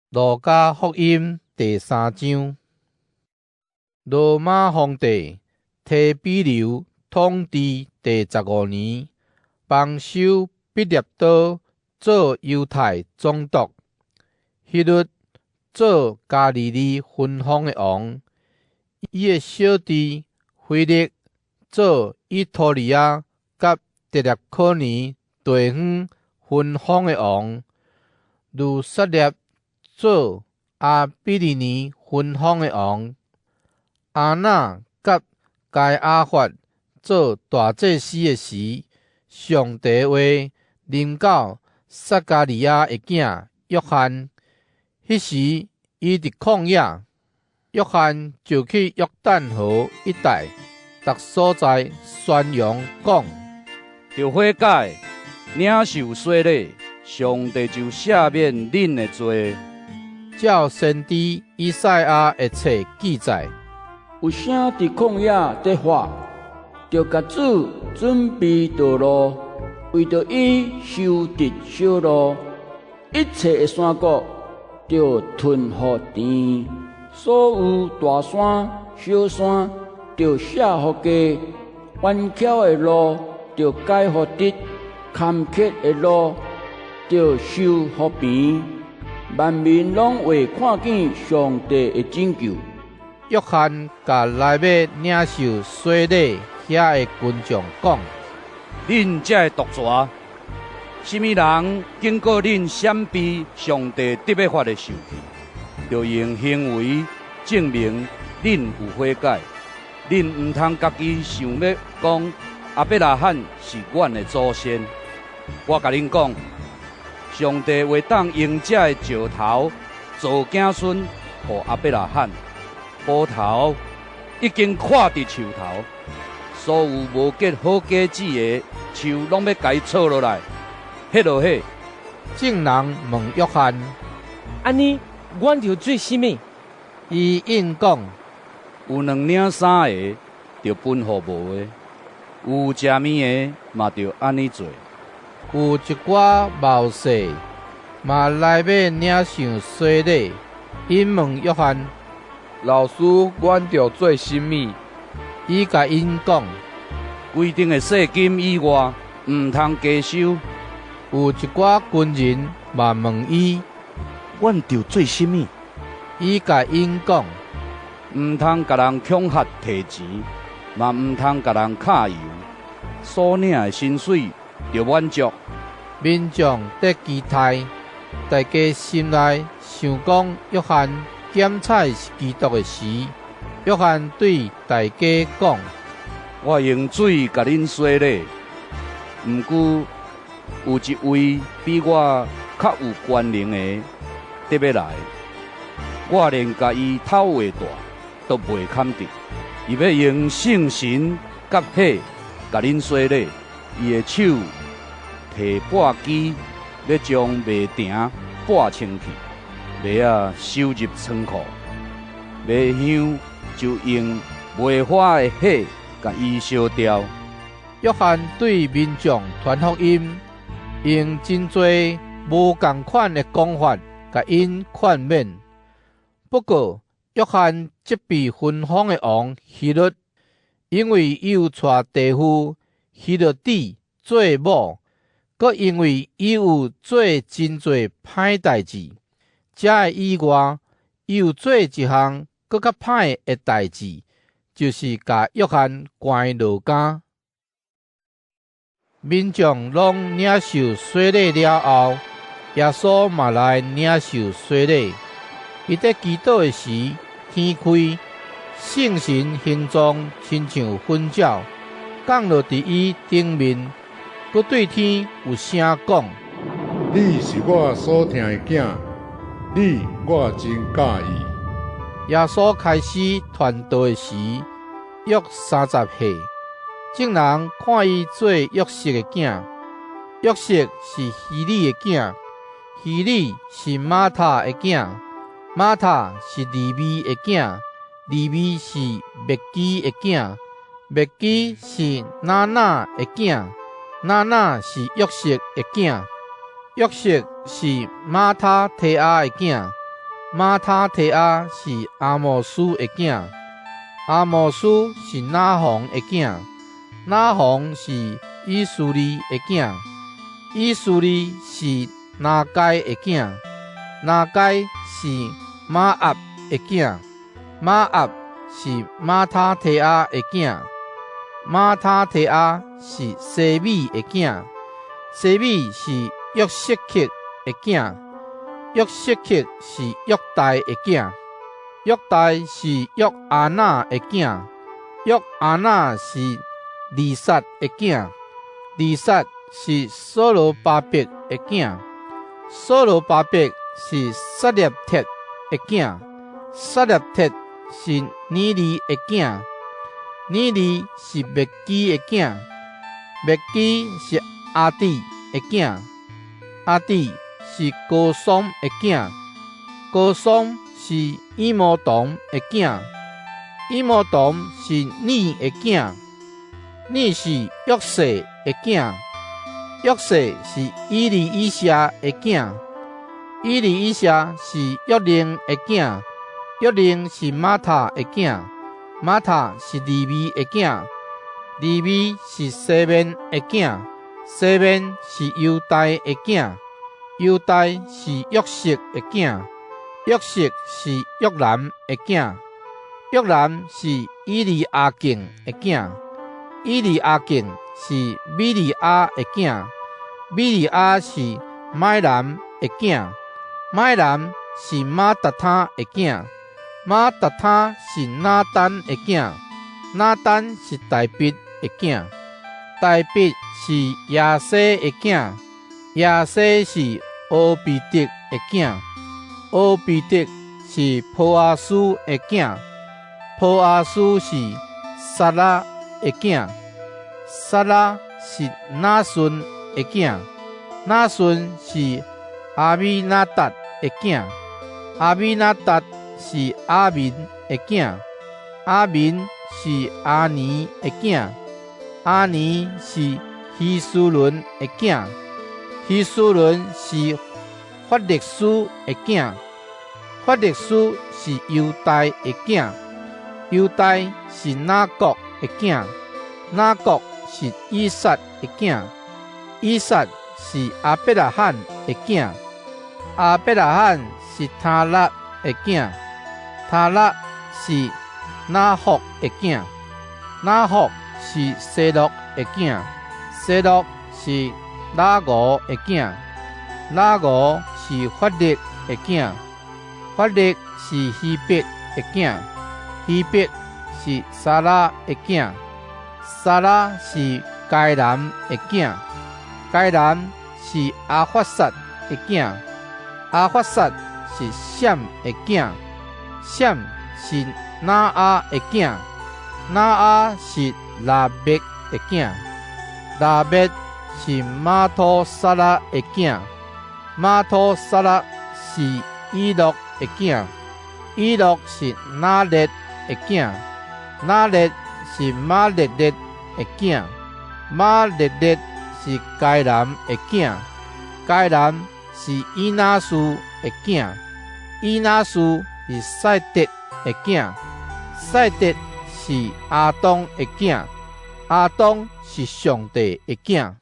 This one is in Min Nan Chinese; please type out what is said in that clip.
路加福音第三章，羅馬皇帝提比留統治第15年，邦修彼拉多做猶太總督，希律做加利利分封的王，伊的小弟腓力做以圖利亞佮特拉可尼地方分封的王，呂撒聶做亞比利尼分封的王，亞那佮該亞法做大祭司的時，上帝話臨到撒迦利亞的囝約翰。彼時伊佇曠野，約翰就去約旦河一帶，逐所在宣揚講：著悔改，領受洗禮，上帝就赦免恁的罪。照先知以賽亞的冊記載：有聲佇曠野咧喊，著共主準備道路，為著伊修直小路，一切的山谷著吞予平，所有大山、小山著卸予低，彎曲的路著改予直，坎坷的路著修予平。萬民攏會看見上帝的拯救。約翰共來欲領受洗禮遐的群眾講：恁這个毒蛇，啥物人警告恁閃避上帝得欲發的受氣？著用行為證明恁有悔改。恁毋通家己想欲講亞伯拉罕是阮的祖先。我共恁講，上帝會當用這个石頭造子孫予亞伯拉罕。斧頭已經跨佇樹頭，所有無結好果子的樹，攏欲共伊鋤落來，彼落火。眾人問約翰：按呢，阮著做啥物？伊應講：有兩領衫的，著分予無的；有食麵的，嘛著按呢做。有一寡謀士嘛來欲領受洗禮，𪜶問約翰：老師，阮著做啥物？伊共𪜶講：規定的稅金以外，毋通加收。有一寡軍人嘛問伊：阮著做啥物？伊共𪜶講：毋通共人恐嚇提錢，嘛毋通共人敲油。所領的薪水著滿足。民眾佇期待，大家心內想講約翰檢採是基督的時，約翰對大家講：我用水共恁洗禮，毋過有一位比我較有權能的得欲來，我連共伊頭襪帶都袂堪得。伊欲用聖神佮火共恁洗禮，伊的手提簸箕，欲將麥埕簸清去，麥仔收入倉庫，麥香就用袂火的火共伊燒掉。約翰對民眾傳福音，用真濟無仝款的講法，共𪜶勸勉。不過，約翰責備分封的王希律，因為伊有娶弟婦希羅底做某，閣因為伊有做真濟歹代誌。這个以外，伊有做一項閣較歹的代誌，就是共約翰關牢監。民眾攏領受洗禮了後，耶穌嘛來領受洗禮。伊佇祈禱的時，天開，聖神形狀親像鴣鳥，降落佇伊頂面，閣對天有聲講：你是我所疼的囝，你我真佮意。耶穌開始傳道的時，約30歲。眾人看伊做約瑟的囝，約瑟是希里的囝，希里是馬塔的囝，馬塔是利未的囝，利未是麥基的囝，麥基是拿那的囝，拿那是約瑟的囝，約瑟是馬他提亞的囝，馬他提亞是阿摩司的囝，阿摩司是拿鴻的囝，拿鴻是以斯利的囝，以斯利是拿該的囝，拿該是瑪押的囝，瑪押是馬他提亞的囝，馬他提亞是西米的囝，西米是約瑟克的囝，約瑟克是約代的囝，約代是約阿那的囝，約阿那是利撒的囝，利撒是所羅巴伯的囝，所羅巴伯是撒勒鐵的囝，撒勒鐵是尼利的囝，尼利是麥基的囝，麥基是亞底的囝，亞底是哥桑的囝，哥桑是以摩當的囝，以摩當是珥的囝，珥是約瑟的囝，約瑟是以利以謝的囝，以利以謝是約寧的囝，約寧是馬塔的囝，馬塔是利未的囝，利未是西面的囝，西面是猶大的囝，猶大是約瑟的囝，約瑟是約南的囝，約南是以利亞敬的囝，以利亞敬是米利亞的囝，米利亞是麥南的囝，麥南是馬達他的囝，馬達他是拿單的囝，拿單是大衛的囝，大衛是耶西的囝，耶西是俄備得的囝，俄備得是波阿斯的囝，波阿斯是撒拉的囝，撒拉是拿順的囝，拿順是亞米拿達的囝，亞米拿達是阿民的囝，阿民是阿尼的囝，阿尼是希斯崙的囝，希斯崙是法勒斯的囝，法勒斯是猶大的囝，猶大是雅各的囝，雅各是以撒的囝，以撒是亞伯拉罕的囝，亞伯拉罕是他拉的囝，他拉是拿霍的囝，拿霍是西洛的囝，西洛是拉吳的囝，拉吳是法勒的囝，法勒是希伯的囝，希伯是撒拉的囝，撒拉是該南的囝，該南是亞法薩的囝，亞法薩是閃的囝，閃是拿亞的囝，拿亞是拉麥的囝，拉麥是瑪土撒拉的囝，瑪土撒拉是以諾的囝，以諾是拿列的囝，拿列是瑪勒列的囝，瑪勒列是該南的囝，該南是以拿斯的囝，以拿斯是賽特的囝，賽特是亞當的囝，亞當是上帝的囝。